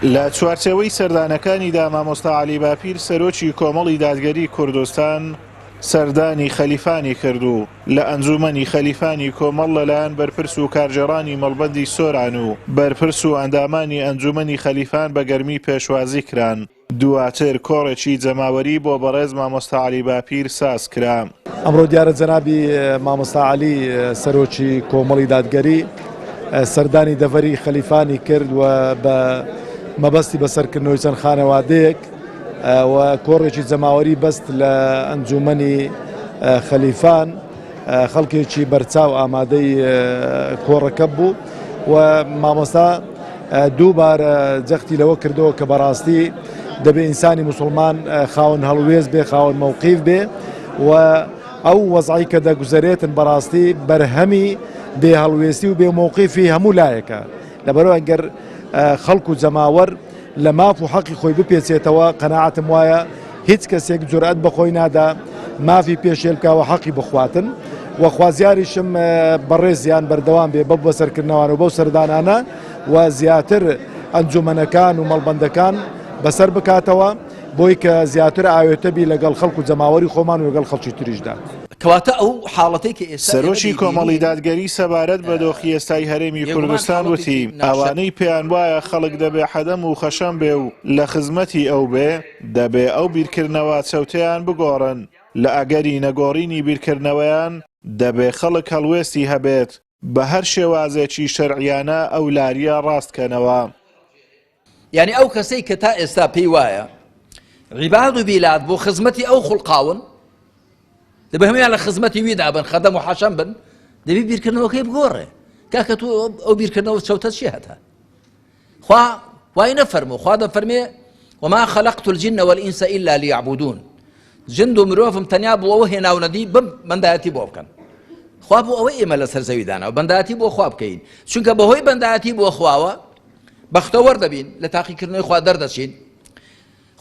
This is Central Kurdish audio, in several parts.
لە چوارچێوەی سەردانەکانیدا مامۆستا عەلی باپیر سەرۆکی کۆمەڵی دادگەری کوردستان سەردانی خەلیفانی کرد و لە ئەنجوومەنی خەلیفانی کۆمەڵ لەلایەن بەرپرس و کارگێڕانی مەڵبەندی سۆران و بەرپرس و ئەندامانی ئەنجوومەنی خەلیفان بە گەرمی پێشوازی کران. دواتر کۆڕێکی جەماوەری بۆ بەڕێز مامۆستا عەلی باپیر ساز کرا. ئەمڕۆ دیارە جەنابی مامۆستا عەلی سەرۆکی کۆمەڵی دادگەری سەردانی دەڤەری خەلیفانی کرد و بە مەبەستی بەسەرکردنەوەی چەند خانەوادەیەک و کۆڕێکی جەماوەری بەست لە ئەنجومەنی خەلیفان خەڵکێکی بەرچاو ئامادەی کۆڕەکە بوو و مامۆستا دووبارە جەختی لەوە کردەوە کە بەڕاستی دەبێ ئینسانی مسلمان خاوەن هەڵوێست بێ خاوەن مەوقیف بێ و ئەو وەزعی کە دەگوزەرێتن بەڕاستی بەرهەمی بێ هەڵوێستی و بێ مەوقیفی هەموو لایەکە لەبەرەوە ئەگەر خەڵک و جەماوەر لە ماف و حەقی خۆی بپێچێتەوە قەناعەتم وایە هیچ کەسێک جورئەت بە خۆی نادا مافی پێشێل بکا و حەقی بخواتن و خوازیاریشم بەڕێزیان بەردەوام بێ بەو بەسەرکردنەوان و بەو سەردانانە و زیاتر ئەنجومەنەکان و مەڵبەندەکان بەسەر بکاتەوە بۆی کە زیاتر ئاوێتە بی لەگەڵ خەڵک و جەماوەری خۆمان و لەگەڵ خەڵکی تریشدا. کەواتە ئەو حاڵەتەی کە ئێستا ئێمە سەرۆکی کۆمەڵی دەیبینین، دادگەری سەبارەت بە دۆخی ئێستای هەرێمی بێگومان کوردستان وتی، حاڵەتێکی ناشر. ئەوانەی پێیان وایە خەڵک دەبێ حەدەم و خەشەم بێ و لە خزمەتی ئەو بێ، دەبێ ئەو بیرکردنەوە چەوتەیان بگۆڕن، لە ئەگەری نەگۆڕینی بیرکردنەوەیان، دەبێ خەڵک هەڵوێستی هەبێت، بە هەر شێوازێکی شەرعیانە ئەو لارییە ڕاست کەنەوە. یانی ئەو کەسەی کە تا ئێستا پێی وایە عیباد و بیلاد بۆ خزمەتی ئەو خوڵقاون دەبێ هەمویان لە خزمەتی ویدا بن خەدەم و حەشەم بن دەبی بیرکردنەوەکەی بگۆڕێ کاکە تو ئەو بیرکردنەوە چەوتە چی هەتا خوا وای نەفەرموو خوا دەفەرمێ وما خلقت الجن والإنس إلا ليعبدون جند و مرۆڤم تەنیا بۆ ئەوە هێناونەدی بم بەندایەتی بۆ بکەن خوا بۆ ئەوەی ئێمە لەسەر زەوی داناوە بەندایەتی بۆ خوا بکەین چونکە بەهۆی بەندایەتی بۆ خواوە بەختەوەر دەبین لە تاقیکردنەوەی خوا دەردەچین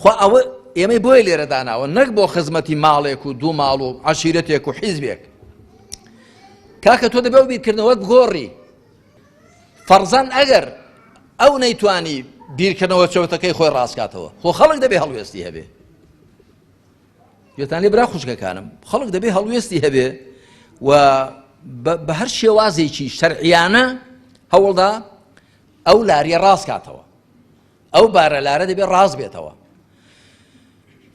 خوا ئەوە ئێمەی بۆیە لێرە داناوە نەک بۆ خزمەتی ماڵێک و دوو ماڵ و عەشیرەتێک و حیزبێک کاکە تۆ دەبێ ئەو بیرکردنەوەت بگۆڕی فەرزان ئەگەر ئەو نەیتوانی بیرکردنەوە چەوتەکەی خۆی ڕاستکاتەوە خۆ خەڵک دەبێ هەڵوێستی هەبێ گوێتان لێ برا خوشکەکانم خەڵک دەبێ هەڵوێستی هەبێ و بە هەر شێوازێکی شەرعیانە هەوڵدا ئەو لاریە ڕاست کاتەوە ئەو بارە لارە دەبێت ڕاست بێتەوە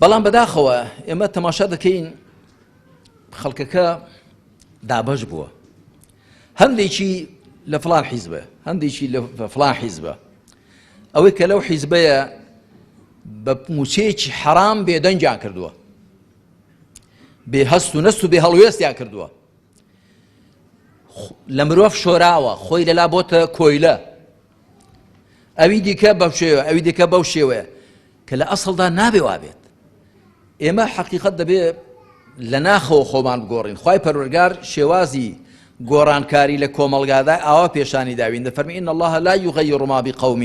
بەڵام بەداخەوە ئێمە تەماشا دەکەین خەڵکەکە دابەش بووە هەندێکی لە فلان حیزبە هەندێکی لە فلان حیزبە ئەوەی کە لەو حیزبەیە بە موچەیەکی حەرام بێدەنگیان کردووە بێ هەست و نەست و بێ هەڵوێستیان کردووە لە مرۆڤ شۆراوە خۆی لەلا بۆتە کۆیلە ئەوی دیکە بەو شێوە ئەوی دیکە بەو شێوەیە کە لە ئەسڵدا نابێ وابێت ئێمە حەقیقەت دەبێ لە ناخەوە خۆمان بگۆڕین خوای پەروەردگار شێوازی گۆڕانکاری لە کۆمەڵگادا ئاوا پێشانی داوین دەفەرمی ان الله لا یغیر ما بقوم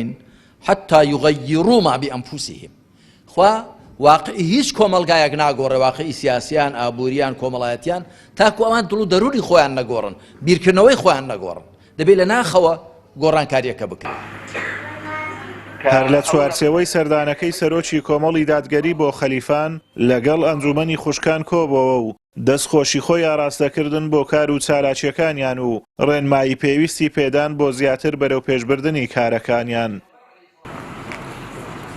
حتى یغیروا ما بانفسهم خوا واقعی هیچ کۆمەڵگایەک ناگۆڕێ واقعی سیاسیان ئابووریان کۆمەڵایەتیان تاکو ئەوان دڵ و دەروونی خۆیان نەگۆڕن بیرکردنەوەی خۆیان نەگۆڕن دەبێت لە ناخەوە گۆڕانکارییەکە بکرێت. هەر لە چوارچێوەی سەردانەکەی سەرۆکی کۆمەڵی دادگەری بۆ خەلیفان، لەگەڵ ئەنجومەنی خوشکان کۆبۆوە و دەستخۆشی خۆی ئاراستەکردن بۆ کار و چالاکییەکانیان و ڕێنمایی پێویستی پێدان بۆ زیاتر بەرەوپێشبردنی کارەکانیان.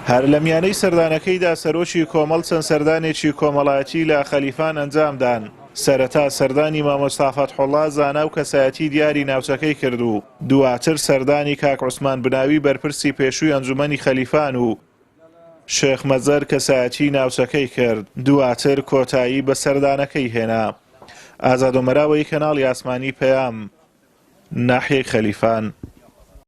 هەر لە میانەی سەردانەکەیدا سەرۆکی کۆمەڵ چەند سەردانێکی کۆمەڵایەتی لە خەلیفان ئەنجامدان، سەرەتا سەردانی مامۆستا فەتحوڵا زانا و کەسایەتی دیاری ناوچەکەی کرد و دواتر سەردانی کاک عوسمان بناوی بەرپرسی پێشووی ئەنجومەنی خەلیفان و شێخ مەزەر کەسایەتی ناوچەکەی کرد، دواتر کۆتایی بە سەردانەکەی هێنا. ئازاد ئۆمەراوەیی کەناڵی ئاسمانی پەیام، ناحیەی خەلیفان.